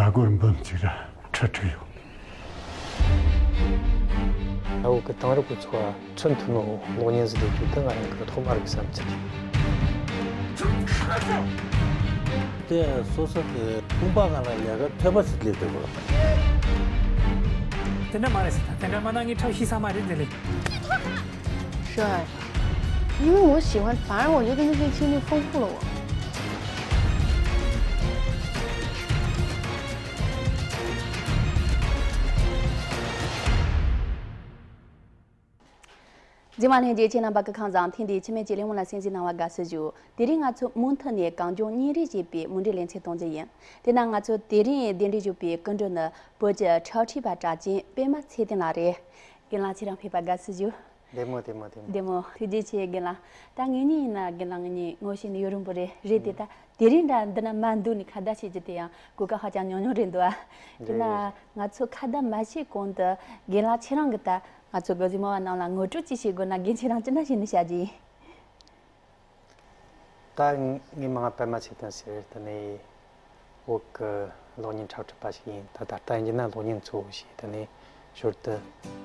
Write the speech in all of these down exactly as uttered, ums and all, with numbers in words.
ཨ་སྒོར་འབུམ་གཅིག་ར་ཁྲི་ཁྲི་ཡོད། ཨ་བོ་གི་དེང་རབས་ཀྱི་འཚོ་བ་ཚུན་མཐུན་ནོ་གློག་བརྙན་ཟིག་ལས་རྒྱུ་དེ་ང་རང་གི་ཐོག་མ་རིག་བསམ་ཚུལ་རེད། དེ་སོ་སོ་གི་དཔུང་པ་སྒང་ལ་ལས་ཀ་ཐོད་པ་ཟིག་སླེབས་འདུག་གོ། དེ་འདྲ་མ་རེད་ཟེར་ད། དེ་འདྲ་མ་ན་ངས་ཁྲག་ཤི་ས་མ་རེད་དེ་ལས། 帅，因为我喜欢，反而我觉得那些经历丰富了我。 རྗེས་མ་ལྷན་རྒྱས་ཁྱེད་རྣམ་པ་སྐུ་ཁམས་བཟང་། ཐེངས་འདིའི་འཆི་མེད་ཀྱི་གླེང་མོལ་ལ་གསན་གཟིགས་གནང་བར་དགའ་བསུ་ཞུ། དེ་རིང་ང་ཚོ་མུ་མཐུད་ནས་གངས་ལྗོངས་བརྙན་རིས་ཞེས་པའི་མུ་འབྲེལ་ལེ་ཚན་གཏོང་རྒྱུ་ཡིན། དེས་ན་ང་ཚོ་དེ་རིང་གདན་འདྲེན་ཞུས་པའི་སྐུ་མགྲོན་ནི་བོད་ཀྱི་འཁྲབ་ཁྲིད་པ་གྲགས་ཅན་པད་མ་ཚེ་བརྟན་ལགས་རེད། རྒན་ལགས་ཁྱེད་རང་ཕེབས་པར་དགའ་བསུ་ཞུ། བདེ་མོ་བདེ་མོ་བདེ་མོ། བདེ་མོ། ཐུགས་རྗེ་ཆེ་རྒན་ལགས། ད་ངེད་གཉིས་ཡིན་ན་རྒན་ལགས་ངེད་གཉིས་ངོ་ཤེས་ནི་ཡུན་རིང་པོ་རེད། རེད་དེ། ད་དེ་རིང་འདྲ་འདི་ན་མར་འདུག་ནས་ཁ་བརྡ་བྱེད་རྒྱུ་དེ་ཡང་གོ་སྐབས་ཧ་ཅང་ཉུང་ཉུང་རེད་འདུག་ཨ། དེས་ན་རེད་རེད། ང་ཚོ་ཁ་བརྡ་མ་བྱེད་གོང་དུ་རྒན་ལགས་ཁྱེད་རང་གིས་ད་ང་ཚོ་དགའ་བསུ་མོ་བ་རྣམས་ལ་ངོ་སྤྲོད་ཅིག་བྱེད་དགོས་ན་རྒན་ཁྱེད་རང་ཅི་འདྲ་བྱས་ནས་བྱ་རྒྱུ་ཡིན། ད་ངའི་མིང་ང་པད་མ་ཚེ་བརྟན་ཟེར། དེ་ནས་བོད་ཀྱི་གློག་བརྙན་འཁྲབ་ཁྲིད་པ་ཞིག་ཡིན། ད་ད་ལྟ་ཡིན་རྒྱུ་ན་གློག་བརྙན་གཙོ་བོ་བྱས། དེ་ནས་ཞོར་དུ་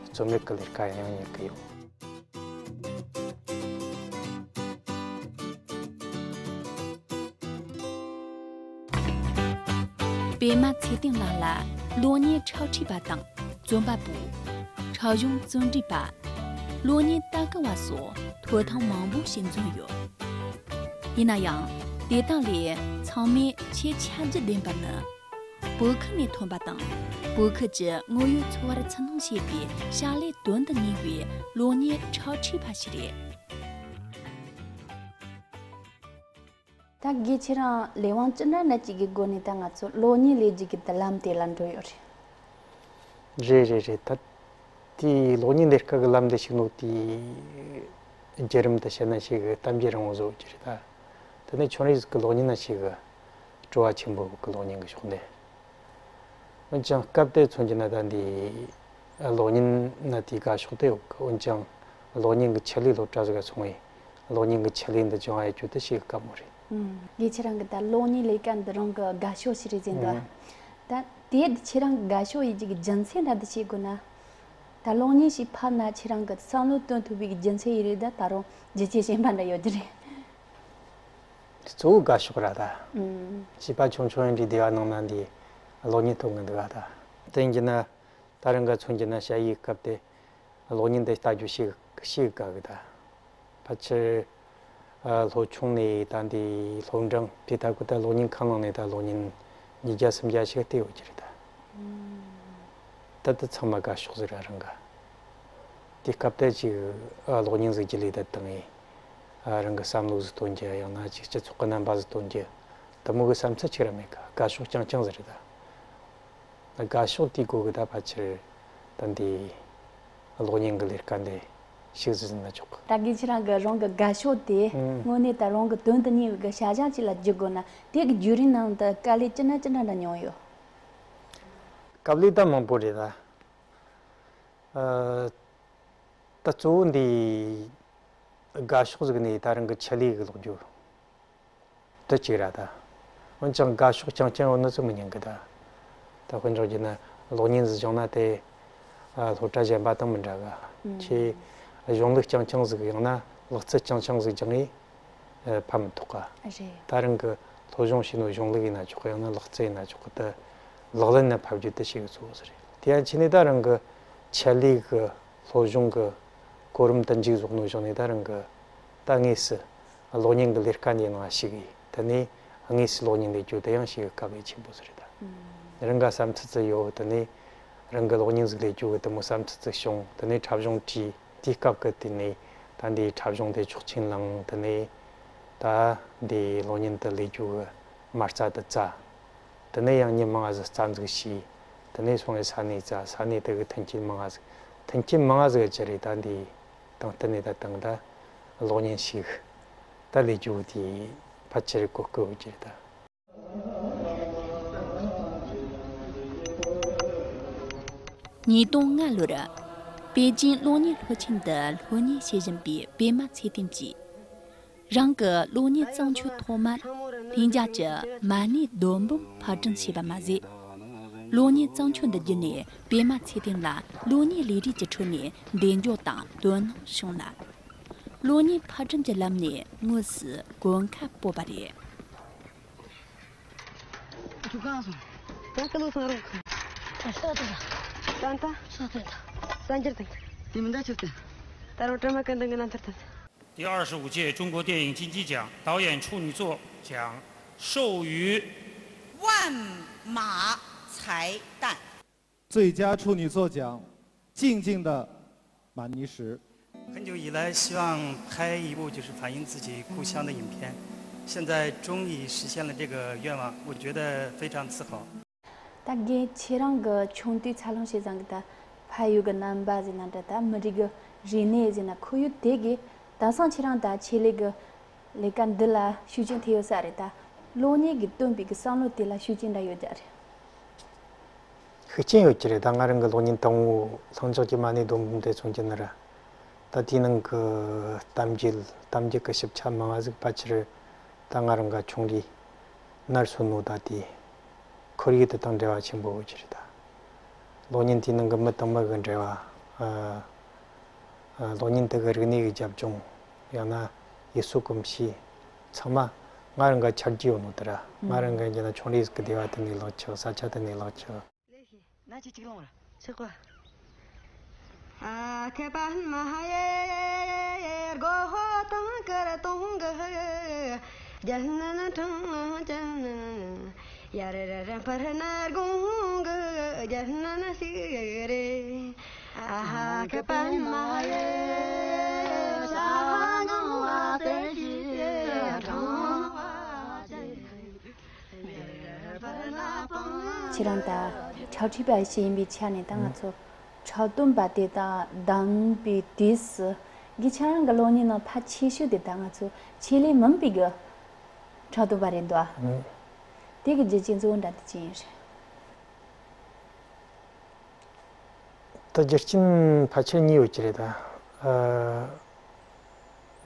རྩོམ་རིག་གི་ལས་ཀ་ཡང་ཡང་གཉེར་གི་ཡོད། པད་མ་ཚེ་བརྟན་ལགས་ལ་གློག་བརྙན་འཁྲབ་ཁྲིད་པ་དང་། རྩོམ་པ་པོ། འཁྲབ་གཞུང་རྩོམ་སྒྲིག་པ། གློག་བརྙན་ལྟ་སྐུལ་བ་སོགས་ཐོབ་ཐང་མང་པོ་ཞིག་འཛོམས་ཡོད། ཡིན་ན་ཡང་དེ་དག་ལས་ཚང་མས་ཆེས་ཁྱབ་རྒྱ་ལྡན་པ་ནི། བོད་ཁུལ་ནས་ཐོན་པ་དང་། བོད་ཁུལ་གྱི་དངོས་ཡོད་འཚོ་བར་ཚུར་སྣོན་བྱེད་པའི་བྱ་ལས་དོན་དུ་གཉེར་བའི་གློག་བརྙན་འཁྲབ་ཁྲིད་པ་ཞིག་རེད། ད་རྒན་ཁྱེད་རང་ལས་དབང་ཅི་འདྲ་འདྲ་ཅིག་གི་སྒོ་ནས་ད་ང་ཚོ་གློག་བརྙན་ལས་རྒྱུ་གི་ད་ལམ་དེ་ལ་འགྲོ་ཡོད་རེད། རེད་རེད་རེད། ད་དེའི་གློག་བརྙན་ལས་ཀ་གི་ལམ་དེ་ཞིག་ནོ་དེའི་བརྒྱུད་རིམ་དེ་བཤད་ན་ཞིག་གི་གཏམ་རྒྱུད་རིང་བོ་བཟོ་རྒྱུ་རེད་ད། དེ་ནས་ཆུང་རིགས་གི་གློག་བརྙན་ན་ཞིག་གི་སྤྲོ་བ་ཆེན་པོ་གི་གློག་བརྙན་གི་ཕྱོགས་ནས། འོན་ཀྱང་སྐབས་དེ་མཚོན་རྒྱུ་ན་ད་འདི་གློག་བརྙན་ན་དེའི་དགའ་ཕྱོགས་དེ་ཡོད་གི། འོན་ཀྱང་གློག་བརྙན་གྱི་ཆེད་ལས་སློབ་གྲྭ་ཟིག་ག་སོང་བས་གློག་བརྙན་གྱི་ཆེད་ལས་འདི་སྦྱང་ཡ་རྒྱུ་དེ་ཞིག་དཀའ་མོ་རེད། ཨུམ། ངས་ཁྱེད་རང་གི་ད་གློག་བརྙན་ལས་ཀ་འདི་རང་གི་དགའ་ཕྱོགས་ཤིག་རེད་ཟེར་འདུག་ཨ། ཨུམ། ད་དེ་འདི་ཁྱེད་རང་གི་དགའ་ཕྱོགས་ཡིན་རྒྱུ་གི་རྒྱུ་མཚན་འདྲ་འདི་བཤད་དགོས་ན། ད་གློག་བརྙན་ཞིག་ཕབ་ན་ཁྱེད་རང་གི་བསམ་བློ་བཏོན་ཐུབ་པའི་གི་རྒྱུ་མཚན་ཡིན་རེད། ད་ད་རུང་རྒྱུ་རྐྱེན་གཞན་པ་འདྲ་ཡོད་རྒྱུ་རེད། གཙོ་བོ་དགའ་ཕྱོགས་ར་ད། ཨུམ། བྱིས་པ་ཆུང་ཆུང་ཡིན་དུས་སྡེ་བ་ནང་ན་འདི་གློག་བརྙན་སྟོན་གི་འདུག་ག་ད། དེ་ཡིན་རྒྱུ་ན་ད་རང་ག་མཚོན་རྒྱུ་ན་ཞ་ཡིས་སྐབས་དེ་གློག་བརྙན་འདི་ལྟ་རྒྱུ་ཞིག་ཞིག་དགའ་གི་ད། ཕལ་ཆེར་ཨ་སློབ་ཆུང་ནས་ད་འདི་སློབ་འབྲིང་དེ་ལྟ་གི་ད་གློག་བརྙན་ཁང་ནང་ནས་ད་གློག་བརྙན་ཉིས་བརྒྱ་སུམ་བརྒྱ་ཞིག་བལྟས་ཡོད་རྒྱུ་རེད་ད། ད་ལྟ་ཚང་མ་དགའ་ཕྱོགས་ཟིག་ར་རང་ག། དེ་སྐབས་དེ་ཅིག་ཨ་གློག་བརྙན་ཟིག་རྒྱུ་ལས་ད་བཏང་ངས། ཨ་རང་གི་བསམ་བློ་ཟིག་སྟོན་རྒྱུ། ཡང་ན་ཅིག་སྤྱི་ཚོགས་ཀྱི་རྣམ་པ་ཟིག་སྟོན་རྒྱུ། དེ་མོ་གི་བསམ་ཚུལ་ཅིག་ར་མེད་ག། དགའ་ཕྱོགས་རྐྱང་རྐྱང་ཟིག་རེད་ད། དགའ་ཕྱོགས་དེའི་སྒོ་གི་ད་ཕལ་ཆེར་ད་འདི་གློག་བརྙན་གི་ལས་ཀ་འདི་ཞིག་ཟིག་ཟེར་ན་ཆོག་གི། ད་གིན་ཁྱེད་རང་གི་རང་གི་དགའ་ཕྱོགས་དེ་ཨང་། དངོས་གནས་ད་རང་གི་དོན་དུ་གཉེར་བའི་གི་བྱ་གཞག་ཅིག་ལ་བསྒྱུར་དགོས་ན་དེ་གི་བརྒྱུད་རིམ་ནང་དུ་དཀའ་ལས་ཅི་འདྲ་ཅི་འདྲ་འདྲ་མྱོང་ཡོད། དཀའ་ལས་ད་མང་པོ་རེད་ད། ཨ། ད་གཙོ་བོ་འདི་དགའ་ཕྱོགས་ཟིག་ནས་ད་རང་གི་ཆེད་ལས་གི་ལོག་རྒྱུ་དེ་གཅིག་ར་ད། འོན་ཀྱང་དགའ་ཕྱོགས་རྐྱང་རྐྱང་ཡོད་ནི་ཚོ་མི་ཉན་གི་ད། ད་དཔེ་འཇོག་རྒྱུ་ན་གློག་བརྙན་ཟིག་བྱུང་ན་དེ་ཨ་སློབ་གྲྭ་གཞན་པ་དང་མི་འདྲ་གི། ཨང་། ཁྱེད་གཞུང་ལུགས་རྐྱང་རྐྱང་ཟིག་ཡང་ན་ལག་རྩལ་རྐྱང་རྐྱང་ཟིག་སྦྱངས་ངས་ཨ་ཕབ་མི་ཐུབ་ག། རེད། ད་རང་གི་སློབ་སྦྱོང་བྱས་ནོ་གཞུང་ལུགས་ཡིན་ན་ཆོག་གི། ཡང་ན་ལག་རྩལ་ཡིན་ན་ཆོག་གི། ད་ལག་ལེན་ན་ཕབ་རྒྱུ་དེ་ཞིག་གཙོ་བོ་ཟིག་རེད། དེ་ཡང་ཁྱེད་ནས་ད་རང་གི་ཆེད་ལས་གི་སློབ་སྦྱོང་གི་གོ་རིམ་དུ་མཇུག་རྫོགས་ནོ་བྱུང་ནས་ད་རང་གི་ད་དངོས་སུ་གློག་བརྙན་གི་ལས་ཀ་འདིའི་ནང་ཞུགས་ཡིན། དེ་ནས་དངོས་སུ་གློག་བརྙན་ལས་རྒྱུ་དེ་ཡང་ཞིག་དཀའ་ལས་ཆེན་པོ་ཟིག་རེད་ད། ཨང་། རང་ག་བསམ་ཚུལ་ཅིག་ཡོད། དེ་ནས་རང་གི་གློག་བརྙན་ཟིག་ལས་རྒྱུ་གི་དེ་མོ་བསམ་ཚུལ་ཅིག་བྱུང་། དེ་ནས་འཁྲབ་གཞུང་བྲིས། དེའི་སྐབས་ཀྱི་དེ་ནས་ད་འདིའི་འཁྲབ་གཞུང་དེ་ཆོག་མཆན་བླངས། དེ་ནས་ད་འདིའི་གློག་བརྙན་དུ་ལས་རྒྱུ་གི་མ་རྩ་དེ་བཙལ། དེ་ནས་ཡང་མྱི་མང་ང་ཟིག་རྩ་འཛུགས་བྱས། དེ་ནས་སོང་བའི་ས་གནས་བཙལ། ས་གནས་དེ་གི་མཐུན་རྐྱེན་མང་ང་ཟིག་མཐུན་རྐྱེན་མང་ང་ཟིག་གི་ཅི་རེད། ད་འདི་དང་བསྟུན་ནས་ད་དང་ད་གློག་བརྙན་ཞིག་ད་ལས་རྒྱུ་དེ་ཕལ་ཆེར་གོ་སྐབས་ཡོད་ཀྱི་རེད་ད། ཉིས་སྟོང་ལྔ་ལོར་པེ་ཅིང་གློག་བརྙན་སློབ་ཆེན་དུ་སློབ་གཉེར་བྱེད་བཞིན་པའི་པད་མ་ཚེ་བརྟན་གྱིས། རང་གི་གློག་བརྙན་བརྩམས་ཆོས་ཐོག་མར་ལྷིང་འཇགས་ཀྱི་མ་ཎི་རྡོ་འབུམ་ཕབ་སྒྲིག་བྱས་པ་མ་ཟད། གློག་བརྙན་བརྩམས་ཆོས་འདི་བརྒྱུད་ནས་པད་མ་ཚེ་བརྟན་ལ་གློག་བརྙན་ལས་རིགས་ཀྱི་ཁྲོད་ནས་གདེང་འཇོག་དང་དོ་སྣང་བྱུང་ལ། གློག་བརྙན་ཕབ་སྒྲིག་གི་ལམ་ནས་དངོས་སུ་གོ་ཁ་སྤོབས་པ་རེད། ཁྱོད་གང་སོང་། ད་ཀི་ལོ་སོང་རོགས། ད་ལྟ་ད། ད་ལྟ། ས་ད་ད། ས་འགྱུར་དང་། དེ་མི་འདྲ་ཆུ་དེ། ད་རུང་དྲི་མ་ཀུན་ལྡན་གྱི་རྣམ་ཐར་དང་། 第二十五届中国电影金鸡奖导演处女作奖授予 万马才旦。 最佳处女作奖，静静的马尼什。 很久以来，希望拍一部就是反映自己故乡的影片，现在终于实现了这个愿望，我觉得非常自豪。 ད་རྒན་ཁྱེད་རང་གི་ཆུང་དུས་འཚར་ལོངས་བྱས་ཙང་གི་ད་ཕ་ཡུལ་གྱི་རྣམ་པ་ཟེར་ན་འདྲ། ད་མི་རིགས་ཀྱི་རིག་གནས་ཟེར་ན་ཁོར་ཡུག་དེ་གི་དེང་སང་ཁྱེད་རང་ད་ཆེད་ལས་ཀྱི་ལས་ཀ་འདི་ལ་ཤུགས་རྐྱེན་ཐེབས་ཡོད་ས་རེད། ད་གློག་བརྙན་གྱི་སྟོན་པའི་གི་བསམ་བློ་དེ་ལ་ཤུགས་རྐྱེན་འདྲ་ཡོད་རྒྱུ་རེད། ཤུགས་རྐྱེན་ཡོད་ཀྱི་རེད། ད་ང་རང་གི་གློག་བརྙན་དང་པོ་ལྷིང་འཇགས་ཀྱི་མ་ཎི་སྡོང་འབུམ་དེ་མཚོན་གྱི་ནི་ར། ད་དེའི་ནང་གི་གཏམ་རྒྱུད་གཏམ་རྒྱུད་ཀྱི་ཞིབ་ཆ་མང་བ་ཟིག་ཕལ་ཆེར་ད་ང་རང་ག་ཆུང་རིས་ནར་སོན་ནོ་ད་དེ་ཁོར་ཡུག་དེ་དང་འབྲེལ་བ་ཆེན་པོ་ཡོད་ཀྱི་རེད། ད་གློག་བརྙན་དེའི་ནང་གི་མི་དང་མི་གི་འབྲེལ་བ། ཨ། གློག་བརྙན་དེ་གི་རིག་གནས་ཀྱི་རྒྱབ་ལྗོངས། ཡང་ན་ཡུལ་སྲོལ་གོམས་གཤིས་ཚང་མ་ང་རང་ག་ཆ་རྒྱུས་ཡོད་ནོ་དེ་ར། ང་རང་གི་ཡིན་ན་ཆུང་རིས་གི་སྡེ་བ་དེ་ནས་ལོག་ཆོག་ས་ཆ་དེ་ནས་ལོག་ཆོག་ལེ་ཤི་ན་ཆི་གཅིག་ལོང་ར་ཆི་ཀ་ཨ་ཁ་པ་མ་ཧ་ཡེ་ཡེ་ཡེ་ཡེ་གོ་ཧོ་ཏང་ཀ་ར་ཏོང་ག་ཧ་རྒྱ་ན་ན་ཁྲང་ཅན་ན། ཡ་ར་ར་ར་པར་ན་གོང་གི་རྒྱ་ན་ན་ཤི་རེ། ཨ་ཧ་ཁ་པ་མ་ཡེ་ས་ཧ་ངང་བ་དེ་ཤི་ཁྲང་བ་ཅན། ཁྱེད་རང་ད་འཁྲབ་ཁྲིད་པ་ཞིག་ཡིན་པའི་ཆ་ནས་ད་ང་ཚོ་འཁྲབ་སྟོན་པ་དེ་དང་བདམས་པའི་དུས་སུ་གི་ཁྱེད་རང་གི་གློག་བརྙན་ནང་ཕལ་ཆེ་ཤོས་དེ་ད་ང་ཚོ་ཆེད་ལས་མིན་པའི་གི་འཁྲབ་སྟོན་པ་རེད་འདུག་ཨ། དེ་གི་རྒྱུ་རྐྱེན་གཙོ་བོ་འདྲ་དེ་ཅི་ཡིན་རེད། ད་རྒྱུ་རྐྱེན་ཕལ་ཆེར་གཉིས་ཡོད་ཀྱི་རེད། ད་ཨ་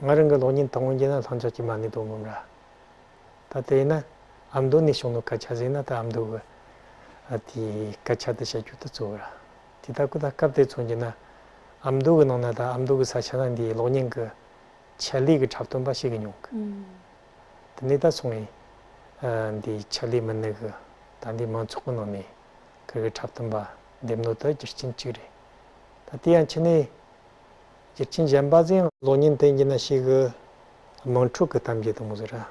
ང་རང་གི་གློག་བརྙན་དང་པོ་ཡིན་ན་ལྷིང་འཇགས་ཀྱི་མ་ཎི་སྡོང་འབུམ་ར། ད་དེ་ཡིན་ན་ཨ་མདོ་ནས་བྱུང་ནོ་སྐད་ཆ་ཟིག་ཡིན་ན། ད་ཨ་མདོ་གི་ཨ་དེའི་སྐད་ཆ་དེ་བཤད་རྒྱུ་དེ་གཙོ་བོ་ར། དེ་ད་ཁོ་ད་སྐབས་དེ་མཚོན་གྱི་ན་ཨ་མདོ་གི་ནང་ན་ད་ཨ་མདོ་གི་ས་ཆ་ན་འདིའི་གློག་བརྙན་གི་ཆེད་ལས་ཀྱི་འཁྲབ་སྟོན་པ་ཞིག་གི་མྱོང་གི། ཨུམ། དེ་ནས་ད་སོང་ངས་ཨ་འདིའི་ཆེད་ལས་མི་སྣ་གི་ད་འདིའི་མང་ཚོགས་ཀྱི་ནང་ནས་ཁིར་གི་འཁྲབ་སྟོན་པ་འདེམས་ནོ་དེ་རྒྱུ་རྐྱེན་གཅིག་རེད། ད་དེ་ཡང་ཕྱི་ནས་རྒྱུ་རྐྱེན་གཞན་པ་ཟིག་ཡང་གློག་བརྙན་དེ་ཡིན་གྱི་ན་ཞིག་གི་དམངས་ཁྲོད་ཀྱི་གཏམ་རྒྱུད་དེ་མོ་ཟིག་ར།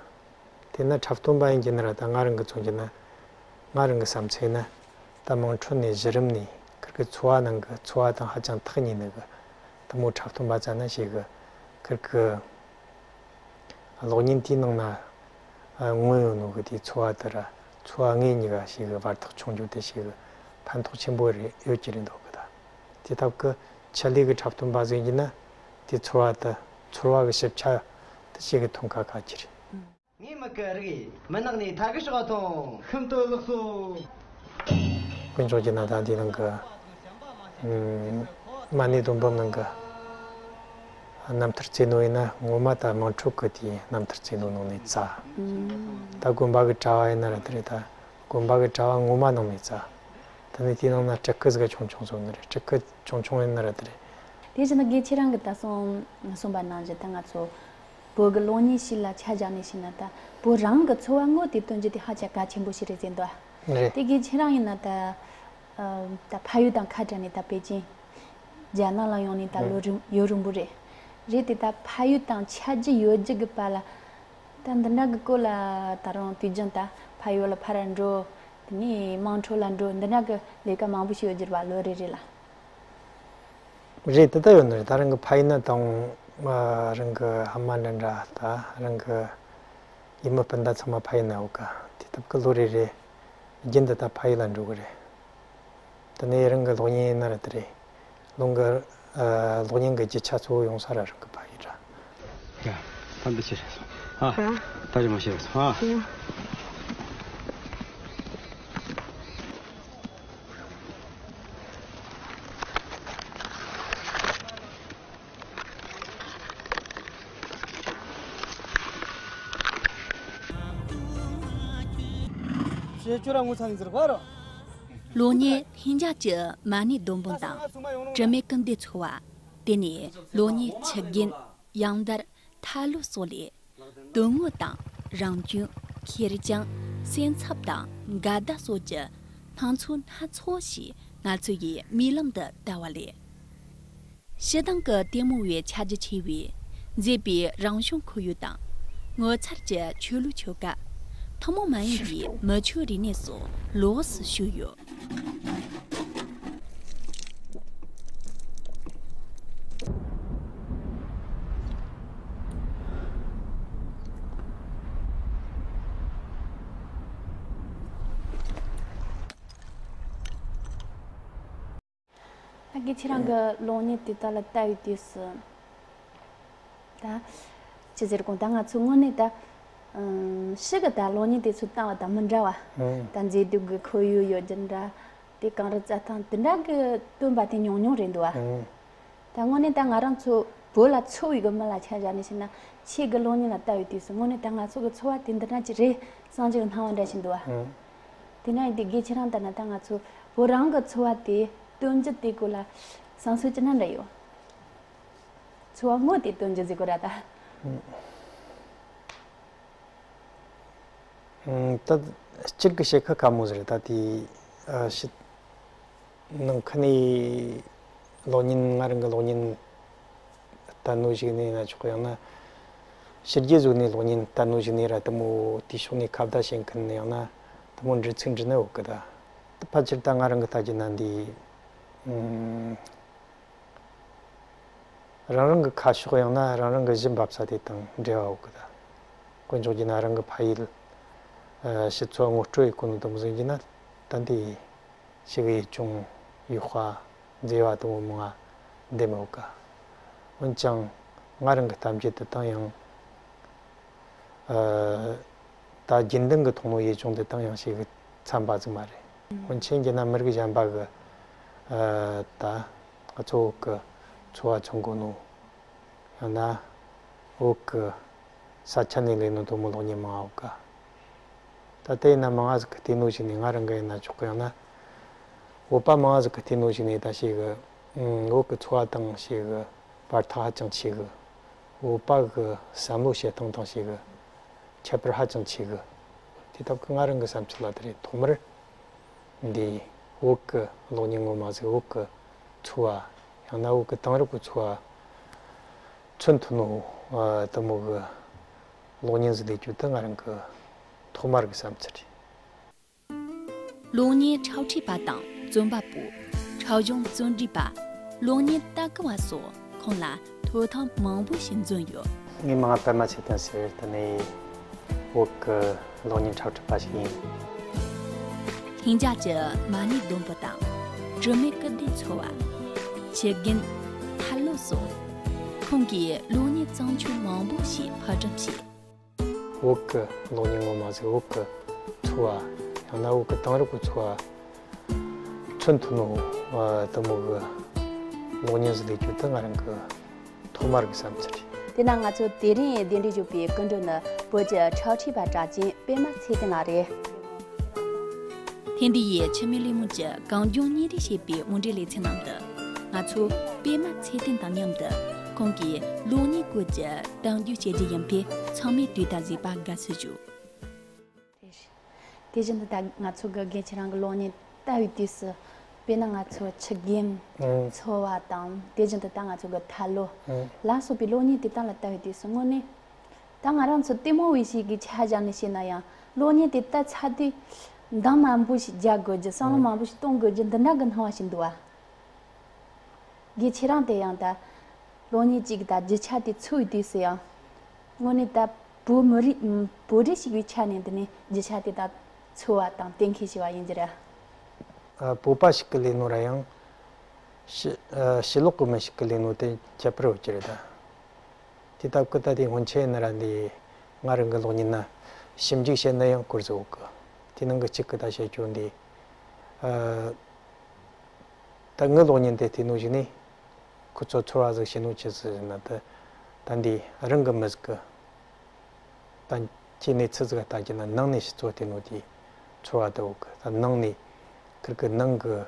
དེ་ན་འཁྲབ་སྟོན་པ་ཡིན་གྱི་ན་ར། ད་ང་རང་གི་མཚོན་གྱི་ན་ང་རང་གི་བསམ་ཚུལ་ན་ད་དམངས་ཁྲོད་ནས་གཞི་རིམ་ནས་ཁིར་གི་འཚོ་བ་ནང་གི་འཚོ་བ་དང་ཧ་ཅང་ཐག་ཉེ་ནི་གི་དེ་མོ་འཁྲབ་སྟོན་པ་ཙ་ན་ཞིག་གི་ཁིར་གི་གློག་བརྙན་དེའི་ནང་ན་མངོན་ཡོད་ནོ་གི་དེའི་འཚོ་བ་དེ་ར་འཚོ་བ་ངེད་གཉིས་ཀ་ཞིག་གི་བར་ཐག་ཆུང་རྒྱུ་དེ་ཞིག་གི་ཕན་ཐོགས་ཆེན་པོ་རེད་ཡོད་ཀྱི་རེད་འདུག་གི། ད་དེ་ཐབས་གི་ཆེད་ལས་གི་འཁྲབ་སྟོན་པ་ཟིག་ཡིན་ན་དེའི་ཚོར་བ་དེ་ཚོར་བ་གི་ཞིབ་ཆ་དེ་ཞིག་གི་ཐོན་ཁ་ཁ་ཁྱེར། ངའི་མི་གི་རིགས་མི་ནག་ནས་ཐ་གི་ཤོག་ཐོང་ཤིན་ཏུ་ལགས་སོ། དཀོན་མཆོག་གི་ན་ད་འདི་ནང་གི་ཨུམ་མ་ཎི་སྡོང་འབུམ་ནང་གི་རྣམ་ཐར་རྩེ་ནོ་ཡིན་ན་ངོ་མ་ད་དམངས་ཁྲོད་གི་དེའི་རྣམ་ཐར་རྩེ་ནོ་ནང་ནས་བཙལ། ད་དགོན་པ་གི་གྲྭ་བ་ཡིན་ན་ར་དེ་རེད། ད་དགོན་པ་གི་གྲྭ་བ་ངོ་མ་ནང་ནས་བཙལ། ད་ནི་དེའི་ནང་ན་སྤྲུལ་སྐུ་ཟིག་ཆུང་ཆུང་བཟོ་ནི་རེད། སྤྲུལ་སྐུ་ཆུང་ཆུང་ཡིན་ན་ར་དེ་རེད། དེ་བཞིན་དུ་དགེ་ཁྱེད་རང་གི་ད་གསུང་གསུངས་པ་ནང་བཞིན་ད་ང་ཚོ་བོད་ཀྱི་གློག་བརྙན་ཞིག་ལ་ཆ་བཞག་ནས་བཤད་ན་ད་བོད་རང་གི་འཚོ་བ་དངོས་དེ་སྟོན་རྒྱུ་དེ་ཧ་ཅང་གལ་ཆེན་པོ་ཞིག་རེད་ཟེར་འདུག་ཨ། རེད། དེ་དགེ་ཁྱེད་རང་ཡིན་ན་ད་ཨ་ད་ཕ་ཡུལ་དང་ཁ་བྲལ་ནས་ད་པེ་ཅིན་རྒྱ་ནག་ལ་ཡོང་ནས་ད་ལོ་རིང་ཡུན་རིང་པོ་རེད། རེད་དེ་ད་ཕ་ཡུལ་དང་ཆ་རྒྱུས་ཡོད་རྒྱུ་གི་བར་ལ་ད་འདི་འདྲ་གི་སྐོར་ལ་ད་རུང་དུས་རྒྱུན་ད་ཕ་ཡུལ་ལ་ཕར་འགྲོ། དེ་ནས་དམངས་ཁྲོད་ལ་འགྲོ། འདི་འདྲ་གི་ལས་ཀ་མང་པོ་ཞིག་ཡོད་རྒྱུ་རེད་པ། ལོ་རེ་རེ་ལ། རེད། དེ་ལྟ་ཡོད་ནི་རེད། ད་རང་གི་ཕ་ཡུལ་ན་དང་ཨ་རང་གི་ཨ་མ་འདྲ་འདྲ་ད་རང་གི་ཡུལ་མི་སྤུན་ཟླ་ཚང་མ་ཕ་ཡུལ་ན་ཡོད་ཀ། དེ་སྟབས་ཀྱིས་ལོ་རེ་རེ་རྒྱུན་དུ་ད་ཕ་ཡུལ་ལ་འགྲོ་གི་རེད། དེ་ནས་རང་གི་གློག་བརྙན་ཡིན་ན་ར་དེ་རེད། རླུང་གི་ཨ་གློག་བརྙན་གི་རྒྱུ་ཆ་གཙོ་བོ་ཡོང་ས་ར་རང་གི་ཕ་ཡུལ་ར། ཡ། ད་འདི་ཕྱིར་རེད་སོང་། ཨ། ད་རེ་མ་ཕྱིར་རེད་སོང་། ཨ། ཡ། ཞེས་ཁྱོད་རང་ངོ་ཚ་ནི་ཟེར་བ་རོ། གློག་བརྙན་ལྷིང་འཇགས་ཀྱི་མ་ཎི་སྡོང་པོ་དང་། དྲི་མེད་ཀུན་ལྡན་འཚོ་བ། དེ་ནས་གློག་བརྙན་ཆུ་རྒན། ཡང་ལྟར་ཐར་ལུ་སོགས་ལས། དོན་དངོས་དང་རང་སྐྱོན། ཁེར་རྐྱང་། སེམས་འཚབ་དང་འགལ་ཟླ་སོགས་ཀྱི་སྣང་ཚུལ་སྣ་ཚོགས་ཤིག་ང་ཚོ་ཡི་རྨི་ལམ་དུ་བལྟ་བ་ལས། ཕྱི་དང་གི་ལྟད་མོ་བའི་ཆ་རྒྱུས་ཆེ་བས། མཛེས་པའི་རང་བྱུང་ཁོར་ཡུག་དང་། ངོ་མཚར་གྱི་ཆོས་ལུགས་ཆོ་ག་ཐུན་མོང་མ་ཡིན་པའི་མི་ཆོས་རིག་གནས་སོགས་ལོགས་སུ་ཞུགས་ཡོད། ད་གི་ཁྱེད་རང་གི་གློག་བརྙན་དེ་དག་ལ་ལྟ་བའི་དུས་སུ། ད་ཅི་ཟེར་གོང་ད་ང་ཚོ་དངོས་གནས་ད་ཕྱི་གི་ད་གློག་བརྙན་དེ་ཚོ་བཏང་བ་དང་མི་འདྲ་བ། ད་མཛེས་སྡུག་གི་ཁོར་ཡུག་ཡོད་རྒྱུ་འདྲ། དེ་གངས་རི་རྩྭ་ཐང་དེ་འདྲ་གི་སྟོན་པ་དེ་ཉུང་ཉུང་རེད་འདུག་བ། ད་དངོས་གནས་ད་ང་རང་ཚོ་བོད་ལ་འཚོ་བའི་གི་མི་ལ་ཆ་བཞག་ནས་བཤད་ན། ཕྱི་གི་གློག་བརྙན་ལ་ལྟ་བའི་དུས་སུ་དངོས་གནས་ད་ང་ཚོ་གི་འཚོ་བ་དེ་འདི་འདྲ་ཅིག་རེད་བསམ་གྱི་སྣང་བ་འདྲ་ཞིག་འདུག་བ། དེ་འདྲ་ཡིན་དུས་དགེ་ཁྱེད་རང་ལྟར་ན་ད་ང་ཚོ་བོད་རང་གི་འཚོ་བ་དེ་སྟོན་རྒྱུ་དེ་སྐོར་ལ་བསམ་ཚུལ་ཅི་འདྲ་འདྲ་ཡོད། འཚོ་བ་དངོས་དེ་སྟོན་རྒྱུ་ཟེར་དགོས་ར་ད། ད་སྤྱིར་གི་བཤད་ཁ་ཁ་མོ་ཟེར་ད་དེ་ཕྱི་ནང་ཁ་ནས་གློག་བརྙན་ང་རང་གི་གློག་བརྙན་ལྟ་ནོ་ཞིག་ནས་ན་ཆོག་གི། ཡང་ན་ཕྱི་རྒྱལ་ཟུག་ནས་གློག་བརྙན་ལྟ་ནོ་ཞིག་ནས་ར་དེ་མོ་དེ་ཕྱོགས་ནས་ཁ་བརྡ་བྱེད་མཁན་ཡང་ན་དེ་མོ་འདྲི་ཚིག་འདྲི་ནི་ཡོད་གི་ད། ཕལ་ཆེར་ད་ང་རང་གི་ལྟ་རྒྱུ་ན་འདི། རང་རང་གི་ཁ་ཕྱོགས་ཡང་ན་རང་རང་གི་གཞི་འབབ་ས་དེ་དང་འབྲེལ་བ་ཡོད་གི་ད། དཀོན་མཆོག་གིས་ན་རང་གི་ཕ་ཡུལ་ཨ་ཕྱི་ཚོ་ངོ་སྤྲོད་ཡེ་གོ་ནོ་དུ་མོ་ཟིན་གྱི་ན་ད་འདི་ཞིག་ཡེ་ཅུང་ཡུ་ཧྭ་མཛེས་བ་དུ་མོ་མང་ང་འདེམས་ཡོད་ག། འོན་ཀྱང་ང་རང་གི་གཏམ་རྒྱུད་དུ་དང་ཡང་ཨ་ད་རྒྱུན་ལྡན་གྱི་མཐོང་ནོ་ཡེ་ཅུང་དེ་དང་ཡང་ཞིག་འཚམ་པ་ཟིག་མ་རེད། འོན་ཆེན་གྱི་ན་མི་རིགས་གཞན་པ་གི་ཨ་ད་ང་ཚོ་བོད་གི་འཚོ་བ་མཚོན་གོ་ནོ། ཡང་ན་བོད་གི་ས་ཆ་ནས་ལས་ནོ་དུ་མོ་གློག་བརྙན་མང་ང་ཡོད་ག། ད་ལྟ་ཡིན་ན་མང་ང་ཟིག་གི་བལྟས་ནོ་ཞིག་ནས་ང་རང་གི་ཡིན་ན་ཆོག་གི། ཡང་ན་བོད་པ་མང་ང་ཟིག་གི་བལྟས་ནོ་ཞིག་ནས་ད་ཞིག་གི་བོད་གི་འཚོ་བ་དང་ཞིག་གི་བར་ཐག་ཧ་ཅང་ཆེ་གི། བོད་པ་གི་བསམ་བློ་བྱེད་སྟངས་དང་ཞིག་གི་ཁྱད་པར་ཧ་ཅང་ཆེ་གི། དེ་ལྟ་བུ་གི་ང་རང་གི་བསམ་ཚུལ་ལ་དེ་རེད། ཐོག་མར་འདི་བོད་གི་གློག་བརྙན་ངོ་མ་ཟིག་བོད་གི་འཚོ་བ་ཡང་ན་བོད་གི་དེང་རབས་གི་འཚོ་བ་མཚོན་ཐུབ་ནོ་ཨ་དུ་མོ་གི་གློག་བརྙན་ཟིག་ལས་རྒྱུ་དེ་ང་རང་གི་ཐོག་མར་གི་བསམ་ཚུལ་རེད། གློག་བརྙན་འཁྲབ་ཁྲིད་པ་དང་རྩོམ་པ་པོ། འཁྲབ་གཞུང་རྩོམ་སྒྲིག་པ། གློག་བརྙན་ལྟ་གི་བ་སོགས་ཁོང་ལ་ཐོབ་ཐང་མང་པོ་ཞིག་འཛོམས་ཡོད། ངའི་མིང་ང་པད་མ་ཚེ་བརྟན་ཟེར། དེ་ནས་བོད་ཀྱི་གློག་བརྙན་འཁྲབ་ཁྲིད་པ་ཞིག་ཡིན། ལྷིང་འཇགས་ཀྱི་མ་ཎི་སྡོང་པོ་དང་། དྲི་མེད་ཀུན་ལྡན་འཚོ་བ། ཆུ་རྒན། ཐར་ལོ་སོགས། ཁོང་གིས་གློག་བརྙན་བརྩམས་ཆོས་མང་པོ་ཞིག་ཕབ་བསྒྲགས་བྱས། བོད་ཀྱི་གློག་བརྙན་ངོ་མ་ཟིག་བོད་ཀྱི་འཚོ་བ་ཡང་ན་བོད་ཀྱི་དེང་རབས་ཀྱི་འཚོ་བ་མཚོན་ཐུབ་ནོ་དུ་མོ་གི་གློག་བརྙན་ཟིག་ལས་རྒྱུ་དེ་ང་རང་གི་ཐོག་མར་གི་བསམ་ཚུལ་རེད། དེ་ན་ང་ཚོ་དེ་རིང་གདན་འདྲེན་ཞུས་པའི་སྐུ་མགྲོན་ནི་བོད་ཀྱི་འཁྲབ་ཁྲིད་པ་གྲགས་ཅན་པད་མ་ཚེ་བརྟན་ལགས་རེད། ཐེངས་འདི་ཡི་འཆི་མེད་གླེང་མོལ་གྱི་གངས་ལྗོངས་བརྙན་རིས་ཞེས་པའི་མུ་འབྲེལ་ལེ་ཚན་ནང་དུ། ང་ཚོ་པད་མ་ཚེ་བརྟན་དང་མཉམ་དུ་ཁོང་གིས་གློག་བརྙན་སྐོར་གྱི་གཏམ་རྒྱུད་བཤད་རྒྱུ་ཡིན་པས་ཚང་མས་དུས་དང་རྗེས་པ་དགའ་བསུ་ཞུ། དེ་བཞིན་དུ་ད་ང་ཚོ་གི་རྒན་ཁྱེད་རང་གི་གློག་བརྙན་ལྟ་བའི་དུས་སུ། དཔེར་ན་ང་ཚོ་ཆུ་རྒན། ཨང་། འཚོ་བ་དང་དེ་བཞིན་དུ་ད་ང་ཚོ་གི་ཐར་ལོ། ཨང་། ལ་སོགས་པའི་གློག་བརྙན་དེ་དག་ལ་ལྟ་བའི་དུས་སུ་དངོས་གནས། ད་ང་རང་ཚོ་ལྟད་མོ་བའི་ཞིག་གི་ཆ་བཞག་ནས་བཤད་ན་ཡང་གློག་བརྙན་དེ་ལྟ་ཚར་དུས་འདང་མང་པོ་ཞིག་རྒྱག་དགོས་རྒྱུ་བསམ་བློ་ཨང་། མང་པོ་ཞིག་གཏོང་དགོས་རྒྱུ་འདི་འདྲ་གི་སྣང་བ་ཞིག་འདུག་བ། རྒན་ཁྱེད་རང་དེ་ཡང་ད་གློག་བརྙན་གཅིག་གི་ད་རྒྱུ་ཆ་དེ་འཚོལ་བའི་དུས་སུ་ཡང་། དངོས་གནས་ད་བོད་མི་རིགས་བོད་རིགས་ཤིག་པའི་ཆ་ནས་འདི་ནས་རྒྱུ་ཆ་དེ་ད་འཚོལ་བ་དང་གཏན་འཁེལ་བྱས་པ་ཡིན་གྱི་རེད། ཨ། བོད་པ་ཞིག་གིས་ལས་ནོ་ར་ཡང་། ཕྱི་ཨ་ཕྱི་ལོགས་གི་མི་ཞིག་གིས་ལས་ནོ་དེ་ཁྱད་པར་ཡོད་ཀྱི་རེད་ད། དེ་ལྟ་བུ་ད་དེ་སྔོན་ཆད་ནི་ར་འདི་ང་རང་གི་གློག་བརྙན་ན་ཞིབ་འཇུག་བྱས་ན་ཡང་སྐོར་ཟིག་ཡོད་གི། དེ་ནང་གི་གཅིག་གི་ད་བཤད་རྒྱུ་འདི། ཨ། ད་ངའི་གློག་བརྙན་དེ་བལྟས་ནོ་ཞིག་ནས་ཁོ་ཚོ་ཚོར་བ་ཟིག་བྱས་ནོ་ཅི་ཟིག་ཟེར་ན། ད་ད་འདི་རང་གི་མི་ཟིག་གི་ད་ཁྱེད་ནས་ཚི་ཟིག་ལྟ་རྒྱུ་ན་ནང་ནས་ཕྱི་ཚོ་བལྟས་ནོ་དེ་ཚོར་བ་དེ་ཡོད་གི། ད་ནང་ནས་ ཁིར་གི་ནང་གི་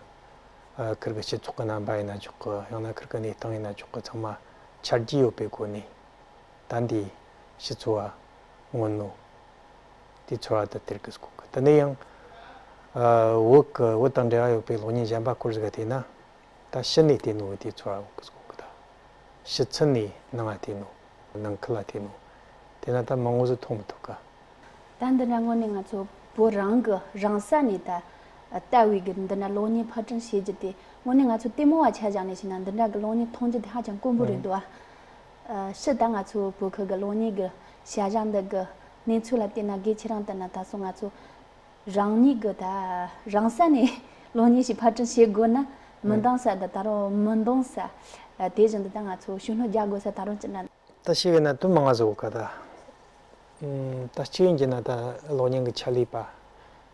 ཨ་ཁིར་གི་སྤྱི་ཚོགས་ཀྱི་རྣམ་པ་ཡིན་ན་ཆོག་གི། ཡང་ན་ཁིར་གི་གནས་སྟངས་ཡིན་ན་ཆོག་གི། ཚང་མ་ཆ་རྒྱུས་ཡོད་པའི་སྒོ་ནས་ད་འདི་ཕྱི་ཚོ་བ་མངོན་ནོ། དེ་ཚོར་བ་དེ་སྟེར་གི་ཟེར་གོ་གི། དེ་ནས་ཡང་ཨ་བོད་གི་བོད་དང་འབྲེལ་བ་ཡོད་པའི་གློག་བརྙན་གཞན་པ་སྐོར་ཟིག་ག་བལྟས་ན། ད་ཕྱི་ནས་བལྟས་ནོ་དེ་ཚོར་བ་ཡོད་གི་ཟེར་གོ་གི། ད་ཕྱི་ཚུལ་ནས་ནང་ང་བལྟས་ནོ། ནང་ཁུལ་ལ་བལྟས་ནོ། དེ་ན་ད་མང་བོ་ཟིག་མཐོང་མི་ཐུབ་གི། ད་འདི་འདྲ་དངོས་གནས་ང་ཚོ་བོད་རང་གི་རང་ས་ནས་ད་ལྟ་བུའི་གི་འདི་འདྲ་གློག་བརྙན་ཕབ་སྐྲུན་བྱེད་རྒྱུ་དེ་དངོས་གནས་ང་ཚོ་ལྟད་མོ་བ་ཆ་བཞག་ནས་བྱས་ན་འདི་འདྲ་གི་གློག་བརྙན་མཐོང་རྒྱུ་དེ་ཧ་ཅང་དཀོན་པོ་རེད་འདུག་ཨ། ཕྱི་ད་ང་ཚོ་བོད་ཁུལ་གི་གློག་བརྙན་གི་བྱ་གཞག་འདི་གི་གནས་ཚུལ་ལ་བལྟས་ན། སྒེར་ཁྱེད་རང་ལྟར་ན་ད་སོ་ང་ཚོ་རང་ཉིད་གི་ད་རང་ས་ནས་གློག་བརྙན་ཞིག་ཕབ་སྐྲུན་བྱེད་དགོས་ན་མི་འདང་ས། ད་ད་རུང་མི་འདང་ས་དེ་བཞིན་དུ་ད་ང་ཚོ་ཤུགས་སྣོན་རྒྱག་དགོས་ས་ད་རུང་ཅི་འདྲ། ད་ཞིག་ཡིན་ན་དུ་མང་ང་ཟིག་ག་ད། ཨུམ། ད་གཅིག་ཡིན་གྱི་ན་ད་གློག་བརྙན་གི་ཆ་ལས་པ།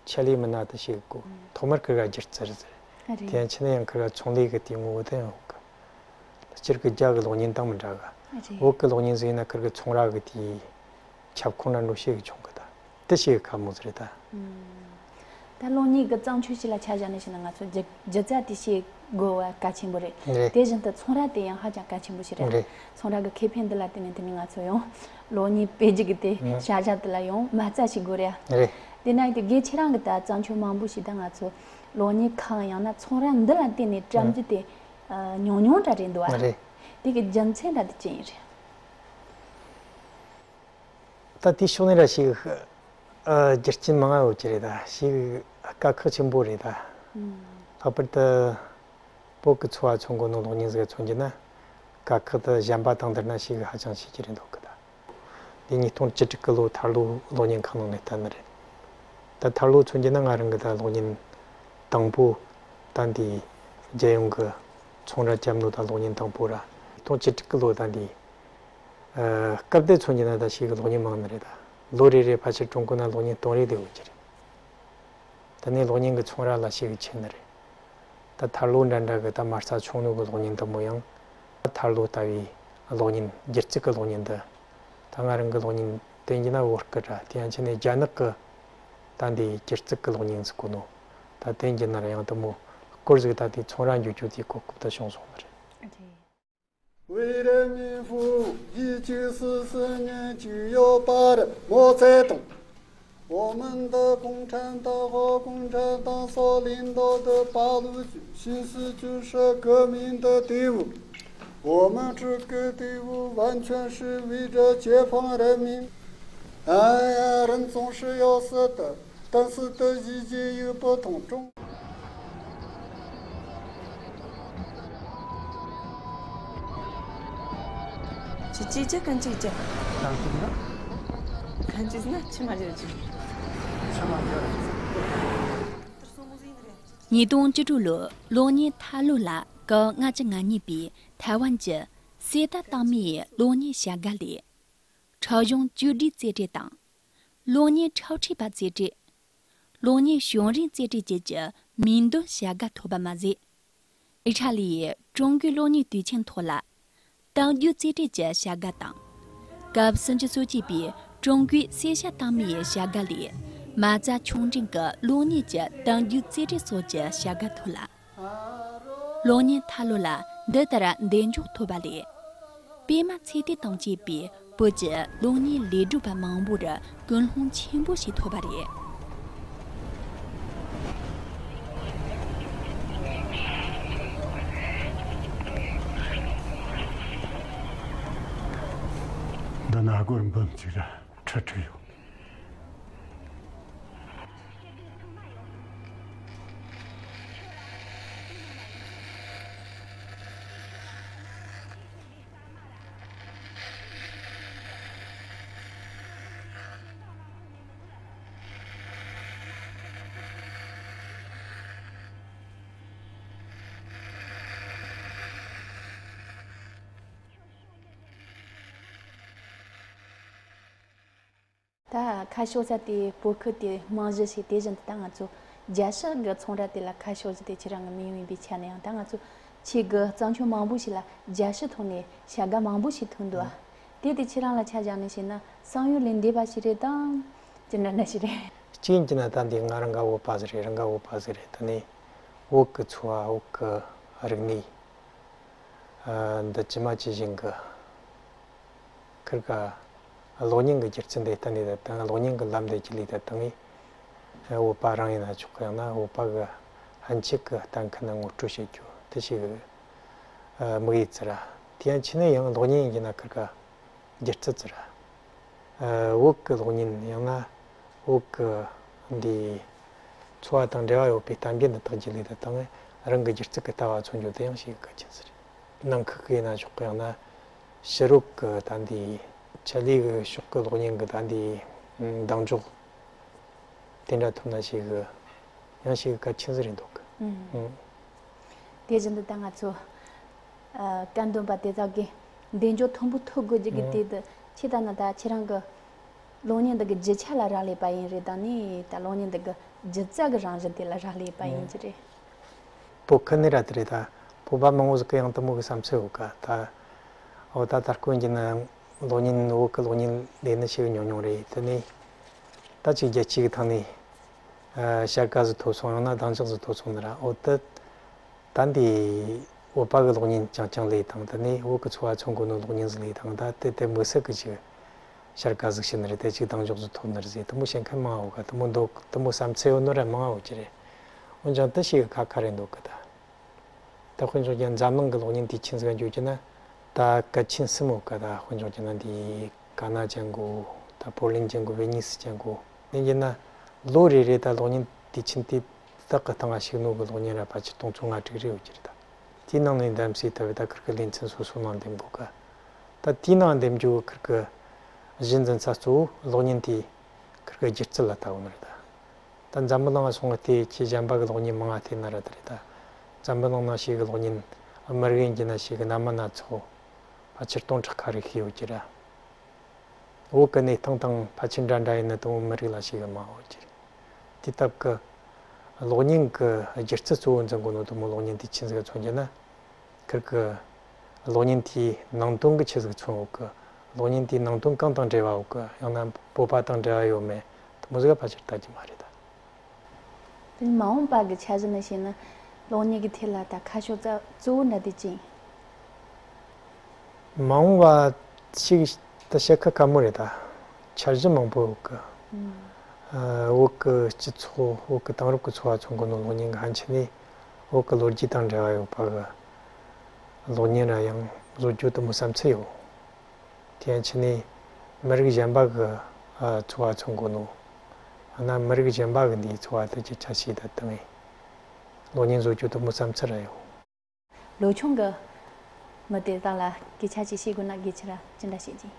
ཆ་ལས་མི་སྣ་ད་ཞིག་གོ། ཐོག་མར་ཁིར་ག་སྒྱུ་རྩལ་ཟེར། ཨ་རེད། དེ་ཡང་ཕྱི་ནས་ཡང་ཁིར་ག་ཚོང་ལས་གི་དེ་ངོ་བོ་དེ་ཡང་ཡོད་གི། ད་སྤྱིར་གི་རྒྱ་གི་གློག་བརྙན་དང་མི་འདྲ་གི། ཨ་རེད། བོད་གི་གློག་བརྙན་ཟིག་ཡིན་ན་ཁིར་གི་ཚོང་ར་གི་དེ་ཁྱབ་ཁོངས་ན་འགྲོ་ཤེས་གི་བྱུང་གི་ད། དེ་ཞིག་གི་ཁ་མོ་ཟིག་རེད་ད། ཨུམ། ད་གློག་བརྙན་གི་བརྩམས་ཆོས་ཞིག་ལ་ཆ་བཞག་ནས་བཤད་ན་ང་ཚོ་སྒྱུ་སྒྱུ་རྩལ་དེ་ཤེས་དགོས་པ་གལ་ཆེན་པོ་རེད། རེད། དེ་བཞིན་དུ་ཚོང་ར་དེ་ཡང་ཧ་ཅང་གལ་ཆེན་པོ་ཞིག་རེད། རེད། ཚོང་ར་གི་ཁེ་ཕན་འདི་ལ་བརྟེན་ནས་དེ་ནས་ང་ཚོ་ཡང་གློག་བརྙན་སྤེལ་རྒྱུ་གི་དེ། ཨུམ། བྱ་གཞག་དེ་ལ་ཡང་མ་རྩ་ཞིག་དགོས་རེད། རེད། དེ་ན་དེ་སྒེར་ཁྱེད་རང་གི་ད་བརྩམས་ཆོས་མང་པོ་ཞིག་ད་ང་ཚོ་གློག་བརྙན་ཁང་ཡང་ན་ཚོང་ར་འདི་ལ་བརྟེན་ནས་བཀྲམ་རྒྱུ་དེ་ཉུང་ཉུང་འདྲ་རེད་འདུག་ཨ། རེད། དེ་གི་རྒྱུ་མཚན་འདྲ་དེ་ཅི་ཡིན་རེད། ད་དེའི་ཕྱོགས་ནས་ར་ཞིག་ཨ་རྒྱུ་རྐྱེན་མང་ང་ཡོད་ཀྱི་རེད་ད། ཞིག་དཀའ་ཁག་ཆེན་པོ་རེད་ད། ཨུམ། ལྷག་པར་དུ་བོད་ཀྱི་ཚོ་བ་ཚོ་མགོ་ནོ་གློག་བརྙན་ཟིག་མཚོན་རྒྱུ་ན་དཀའ་ཁག་དེ་གཞན་པ་དང་བསྡུར་ན་ཞིག་ཧ་ཅང་ཆེ་གི་རེད་འདུག་གི་ད། འདི་ཉིས་སྟོང་བཅུ་དྲུག་གི་ལོ་ཐར་ལོ་གློག་བརྙན་ཁང་ནང་ནས་བལྟས་ནི་རེད། ད་ཐར་ལོ་མཚོན་རྒྱུ་ན་ང་རང་གི་ད་གློག་བརྙན་དང་པོ་ད་འདི་རྒྱལ་ཡོངས་ཀྱི་ཚོང་ར་བརྒྱབ་ནོ་ད་གློག་བརྙན་དང་པོ་ར། ཉིས་སྟོང་བཅུ་དྲུག་གི་ལོ་ད་འདི། ཨ། སྐབས་དེ་མཚོན་རྒྱུ་ན་ད་ཞིག་གི་གློག་བརྙན་མང་ནི་རེད་ད། ལོ་རེ་རེ་ཕལ་ཆེར་ཀྲུང་གོ་ན་གློག་བརྙན་སྟོང་རེ་དེ་ཡོད་ཀྱི་རེད། ད་ནི་གློག་བརྙན་གྱི་ཚོང་ར་ལ་ཞིག་གི་ཆེ་ནི་རེད། ད་ཐར་ལོ་འདྲ་འདྲ་གི་ད་མ་རྩ་ཆུང་ནོ་གི་གློག་བརྙན་འདི་མོ་ཡང་ད་ཐར་ལོ་ལྟ་བུའི་གློག་བརྙན་སྒྱུ་རྩལ་གི་གློག་བརྙན་འདི། ད་ང་རང་གི་གློག་བརྙན་དེ་ཡིན་ན་བོད་སྐད་ར། དེ་ཡང་ཆེ་ནས་རྒྱ་ནག་གི་ད་འདི་སྒྱུ་རྩལ་གི་གློག་བརྙན་ཟེར་གོ་ནོ། ད་དེ་འགྱུར་ན་ར་ཡང་འདི་མོ་སྐོར་ཟིག་ད་དེ་ཚོང་ར་འགྱུར་རྒྱུ་དེ་གོ་སྐབས་ད་བྱུང་སོང་ནི་རེད། 为人民服务，一九四四年九月八日，毛泽东。我们的共产党和共产党所领导的八路军，形式就是革命的队伍。我们这个队伍完全是为着解放人民。哎呀，人总是要死的，但是的意义又不同种。 ཁྱི་ཅི་ཅི་གན་ཅི་ཅི། གང་ཅི་ན། གན་ཅི་ན་ཆི་མ་ཇི་ཅི། ཆི་མ་ཇི་ཅི། ཉིས་སྟོང་བཅུ་དྲུག་ལོའི་གློག་བརྙན་ཐར་ལོ་ལ་སྐབས་ལྔ་བཅུ་ང་གཉིས་པའི་ཐའེ་ཝན་གྱི་གསེར་རྟ་རྟགས་མའི་གློག་བརྙན་བྱ་དགའ་ལས། འཁྲབ་གཞུང་བཅོས་སྒྲིག་རྩེ་གྲས་དང་། གློག་བརྙན་འཁྲབ་ཁྲིད་པ་རྩེ་གྲས། གློག་བརྙན་བྱུང་རིམ་རྩེ་གྲས་བཅས་ཀྱི་མིང་འདོན་བྱ་དགའ་ཐོབ་པ་མ་ཟད། ཨི་ཊ་ལི་ཡི་ཀྲུང་གོའི་གློག་བརྙན་དུས་ཆེན་ཐོག་ལ་གཏམ་རྒྱུད་རྩེ་གྲས་ཀྱི་བྱ་དགའ་དང་། སྐབས་སུམ་ཅུ་སོ་གཅིག་པའི་ཀྲུང་གོའི་གསེར་ཞྭ་རྟགས་མའི་བྱ་དགའ་ལས་མ་རྩ་ཆུང་འབྲིང་གི་གློག་བརྙན་གྱི་གཏམ་རྒྱུད་རྩེ་གྲས་སོགས་ཀྱི་བྱ་དགའ་ཐོབ་ལ། གློག་བརྙན་ཐར་ལོ་ལ་འདི་ལྟར་གདེང་འཇོག་ཐོབ་པ་ལས། པད་མ་ཚེ་བརྟན་དང་བཅས་པའི་བོད་ཀྱི་གློག་བརྙན་ལས་སྒྲུབ་པ་མང་པོར་ཀུན་སློང་ཆེན་པོ་ཞིག་ཐོབ་པ་རེད། འདི་ན་སྒོར་འབུམ་གཅིག་ར་ཁྲི་ཁྲི་ཡོད། ད་ཁ་ཕྱོགས་ས་དེ་བོད་ཁུལ་དེ་རྨང་གཞི་ཞིག་དེ་བཞིན་དུ་ད་ང་ཚོ་རྒྱལ་སྤྱི་གི་ཚོང་ར་དེ་ལ་ཁ་ཕྱོགས་ཞིག་དེ་ཁྱེད་རང་གི་མི་ཡོང་ཡིན་པའི་ཆ་ནས་ཡང་ད་ང་ཚོ་ཁྱེད་ཀྱི་བརྩམས་ཆོས་མང་པོ་ཞིག་ལ་རྒྱལ་སྤྱི་ཐོག་ནས་བྱ་དགའ་མང་པོ་ཞིག་ཐོན་འདུག་ཨ། དེ་དེ་ཁྱེད་རང་ལ་ཆ་བཞག་ནས་བཤད་ན་བསམ་ཡུལ་ལས་འདས་པ་ཞིག་རེད་དམ། ཅི་འདྲ་འདྲ་ཞིག་རེད། གཅིག་ཡིན་གྱི་ན་ད་འདི་ང་རང་ག་བོད་པ་ཟིག་རེད། རང་ག་བོད་པ་ཟིག་རེད། ད་ནི་ བོད་ཀྱི་འཚོ་བ། བོད་ཀྱི་རིག་གནས། ཨ། འདི་ཇི་མ་ཇི་བཞིན་གྱི་ཁིར་ཀ་གློག་བརྙན་གྱི་སྒྱུ་རྩལ་འདི་བསྟན་ནས་ད་དང་། གློག་བརྙན་གྱི་ལམ་འདི་བརྒྱུད་ལས་ད་དང་ངས་བོད་པ་རང་ཡིན་ན་ཆོག་གི། ཡང་ན་བོད་པ་གི་ཧན་ཆད་ཀྱི་གཏན་འཁེལ་ནང་ངོ་སྤྲོད་བྱེད་རྒྱུ་དེ་ཞིག་གི་དམིགས་ཡུལ་ཟེར་ར། དེ་ཡང་ཆི་ནས་ཡང་གློག་བརྙན་ཡིན་ན་ཁིར་ཀ་སྒྱུ་རྩལ་ཟེར་ར། ཨ། བོད་ཀྱི་གློག་བརྙན། ཡང་ན་བོད་ཀྱི་འདི་འཚོ་བ་དང་འབྲེལ་བ་ཡོད་པའི་གཏམ་རྒྱུད་འདི་དག་བརྒྱུད་ལས་ད་དང་རང་གི་སྒྱུ་རྩལ་གྱི་ལྟ་བ་མཚོན་རྒྱུ་དེ་ཡང་ཞིག་གལ་ཆེན་ཟེར། ནང་ཁུལ་གྱི་ཡིན་ན་ཆོག་གི། ཡང་ན་ཕྱི་རོལ་གྱི་ད་འདི་ཆེད་ལས་ཀྱི་ཕྱོགས་ཀྱི་གློག་བརྙན་གྱི་ད་འདི་འདང་འཇོག་དེ་འདྲ་ཐོབ་ན་ཞིག་གི་ཡང་ཞིག་གལ་ཆེན་ཟིག་རེད་འདུག་གི། ཨུམ། ཨུམ། དེ་བཞིན་དུ་ད་ང་ཚོ་ཨ། བཀའ་འདོན་པ་དེ་དག་གིས་འདེགས་འཇོག་མཐོན་པོ་ཐོབ་དགོས་རྒྱུ་གི། ཨུམ། དེ་དུ་ཁྱེད་ད་ན་ད་ཁྱེད་རང་གི་གློག་བརྙན་འདི་གི་རྒྱུ་ཆ་ལ་རག་ལས་པ་ཡིན་རེད། ད་ནི་ད་གློག་བརྙན་འདི་གི་སྒྱུ་རྩལ་གི་རང་བཞིན་དེ་ལ་རག་ལས་པ་ཡིན་གྱི་རེད། བོད་ཁུལ་ནས་ར་དེ་རེད། ད་བོད་པ་མང་བོ་ཟིག་གི་ཡང་དེ་མོ་གི་བསམ་ཚུལ་ཡོད་ག། ད་འོ་ད་ད་དཀོན་གྱི་ན་གློག་བརྙན། བོད་གི་གློག་བརྙན་ལས་ནི་ཞིག་ཉུང་ཉུང་རེད། དེ་ནས་ད་ཅིག་རྒྱལ་སྤྱི་གི་ཐང་ནས་ཨ། བྱ་དགའ་ཟིག་ཐོབ་སོང་། ཡང་ན་གདེང་འཇོག་ཟིག་ཐོབ་སོང་ནི་ར། འོ་ད་ད་འདི་བོད་པ་གི་གློག་བརྙན་རྐྱང་རྐྱང་ལས་དང་། དེ་ནས་བོད་གི་འཚོ་བ་མཚོན་གོ་ནོ་གློག་བརྙན་ཟིག་ལས་དང་། ད་དེ་དེ་དམིགས་བསལ་གི་ཅིག་བྱ་དགའ་ཟིག་བྱིན་ནི་རེད། དེ་ཅིག་གདེང་འཇོག་ཟིག་ཐོབ་ནི་རེད་ཟེར་དེ་མོ་བཤད་མཁན་མང་བོ་ག། དེ་མོ་འདུག། དེ་མོ་བསམ་ཚུལ་ཡོད་ནོ་ར་མང་བོ་ཅི་རེད། འོན་ཀྱང་དེ་ཞིག་གི་ཁ་ཁ་རེད་འདུག་གི། ད་ད་དཔེ་འཇོག་རྒྱུ་འཛམ་གླིང་གི་གློག་བརྙན་དུས་ཆེན་ཟིག་འཇོག་རྒྱུ་ན་ད་གལ་ཆེན་གསུམ་ཡོད་ག། ད་དཔེ་འཇོག་རྒྱུ་ན་འདི་ཀ་ན་ཅན་གོ། ད་པོ་ལན་ཅན་གོ། ཝེ་ནི་སི་ཅན་གོ། དེ་ཡིན་ན་ལོ་རེ་རེ་ད་གློག་བརྙན་དུས་ཆེན་དེ་དག་གི་སྟེང་ང་ཞུགས་ནོ་གི་གློག་བརྙན་ར་ཕལ་ཆེར་སྟོང་ཚོ་ལྔ་དྲུག་རེ་ཡོད་ཀྱི་རེད། ད་དེའི་ནང་ནས་འདེམས་སའི་ཐབས་ད་ཁིར་གི་ལེ་ཚན་སོ་སོ་ནང་འདེམས་དགོས་ག། ད་དེའི་ནང་འདེམས་རྒྱུ་ཁིར་གི་གཞི་འཛིན་ས་གཙོ་བོ་གློག་བརྙན་དེ་ཁིར་གི་སྒྱུ་རྩལ་ལ་ལྟ་བུ་ནི་རེད། ད་ད་འཛམ་བུ་གླིང་ང་སོང་བ་དེ་ཁྱེད་གཞན་པ་གི་གློག་བརྙན་མང་ང་བལྟས་ན་ར་དེ་རེད། ད་འཛམ་བུ་གླིང་ནང་ཞིག་གི་གློག་བརྙན། མི་རིགས་ཡིན་གྱི་ན་ཞིག་གི་རྣམ་པ་སྣ་ཚོགས་ཕལ་ཆེར་སྟོང་ཕྲག་ཁ་རེ་ཤི་ཡོད་ཀྱི་ར། བོད་གི་གནས་སྟངས་དང་ཕལ་ཆེར་འདྲ་འདྲ་ཡིན་ནི་དེ་མོ་མི་རིགས་ལ་ཞིག་གི་མང་བོ་ཅིག། དེ་སྟབས་ཀི་གློག་བརྙན་གི་སྒྱུ་རྩལ་གཙོ་བོ་འཛིན་གོ་ནོ་དེ་མོ་གློག་བརྙན་དུས་ཆེན་ཟིག་མཚོན་རྒྱུ་ན། ཁིར་གི་གློག་བརྙན་དེའི་ནང་དོན་གི་ཆི་ཟིག་མཚོན་ཡོད་གི། གློག་བརྙན་དེའི་ནང་དོན་གང་དང་འབྲེལ་བ་ཡོད་གི། ཡང་ན་བོད་པ་དང་འབྲེལ་བ་ཡོད་མེད་དེ་མོ་ཟིག་ཕལ་ཆེར་ལྟ་རྒྱུ་མ་རེད་ད། དེ་མ་འོངས་པ་གི་འཆར་གཞི་ནི་བྱས་ན་གློག་བརྙན་གི་ཐད་ལ་ད་ཁ་ཕྱོགས་རྩ་གཙོ་བོ་འདྲ་དེ་ཅི་ཡིན། མ་འོངས་པ་ཞིག་ད་བཤད་ཁ་དཀའ་མོ་རེད་ད། འཆར་གཞི་མང་པོ་ཡོད་གི། ཨུམ། ཨ། བོད་གི་སྤྱི་ཚོགས། བོད་གི་དེང་རབས་གི་འཚོ་བ་མཚོན་གོ་ནོ་གློག་བརྙན་གི་ཕན་ཆད་ནས་བོད་གི་ལོ་རྒྱུས་དང་འབྲེལ་བ་ཡོད་པ་གི་གློག་བརྙན་ར་ཡང་བཟོ་རྒྱུ་དེ་མོ་བསམ་ཚུལ་ཡོད། དེ་ཡང་ཆི་ནས་མི་རིགས་གཞན་པ་གི་ཨ་འཚོ་བ་མཚོན་གོ་ནོ། ཡང་ན་མི་རིགས་གཞན་པ་གི་འདིའི་འཚོ་བ་དེ་ཅིག་ཆ་ཤས་ད་དེ་མོ་གློག་བརྙན་བཟོ་རྒྱུ་དེ་མོ་བསམ་ཚུལ་ར་ཡོད། ལོ་ཆུང་གི་མི་དེ་དག་ལ་སྐད་ཆ་ཅིག་བཤད་དགོས་ན་སྐད་ཆ་ར་ཅི་འདྲ་བཤད་ཀྱི།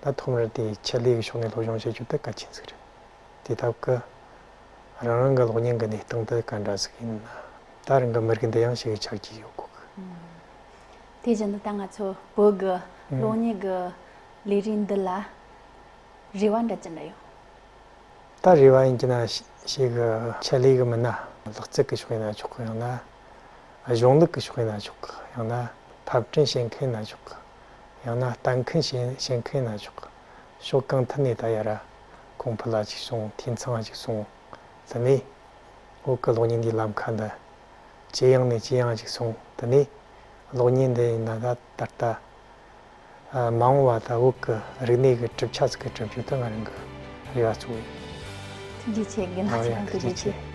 ད་ཐོག་མར་དེ་ཆེད་ལས་ཀྱི་ཕྱོགས་ནས་སློབ་སྦྱོང་བྱེད་རྒྱུ་དེ་གལ་ཆེན་ཟིག་རེད། དེ་སྟབས་ཀི་རང་རང་གི་གློག་བརྙན་གི་གནས་སྟངས་དེ་ག་འདྲ་ཟིག་ཡིན་ན། ད་རང་གི་མི་རིགས་འདི་ཡང་ཞིག་ཆགས་ཀྱི་ཡོད་གོ་གི། ཨུམ། དེ་བཞིན་དུ་ད་ང་ཚོ་བོད་གི་ཨུམ་གློག་བརྙན་གི་ལས་རིགས་འདི་ལ་རེ་བ་འདྲ་ཅི་འདྲ་ཡོད། ད་རེ་བ་ཡིན་གྱི་ན་ཞིག་གི་ཆེད་ལས་གི་མིན་ན་ལག་རྩལ་གི་ཕྱོགས་ཡིན་ན་ཆོག་གི། ཡང་ན་གཞུང་ལུགས་གི་ཕྱོགས་ཡིན་ན་ཆོག་གི། ཡང་ན་ཕབ་སྐྲུན་བྱེད་མཁན་ཡིན་ན་ཆོག་གི། ཡང་ན་ལྟ་མཁན་བྱེད་བྱེད་མཁན་ཡིན་ན་ཆོག་གི། ཕྱོགས་གང་ཐད་ནས་ད་ཡ་ར་གོང་འཕེལ་ལ་ཅིག་སོང་། འཐུས་ཚང་བ་ཅིག་སོང་། དེ་ནས་བོད་གི་གློག་བརྙན་འདིའི་ལམ་ཁ་འདི་ཇེ་ཡང་ནས་ཇེ་ཡང་ཅིག་སོང་། དེ་ནས་གློག་བརྙན་འདི་ཡིན་ན་ད་ད་ལྟ་ཨ་མ་འོངས་པ་ད་བོད་ཀྱི་རིག་གནས་ཀྱི་གྲུབ་ཆ་ཟིག་གི་གྲུབ་རྒྱུ་དེ་ང་རང་གི་རེ་བ་གཙོ་བོ་ཡིན། ཐུགས་རྗེ་ཆེ། རྒན་ལགས། ཨ་ཁྱེད་རང་ཐུགས་རྗེ་ཆེ།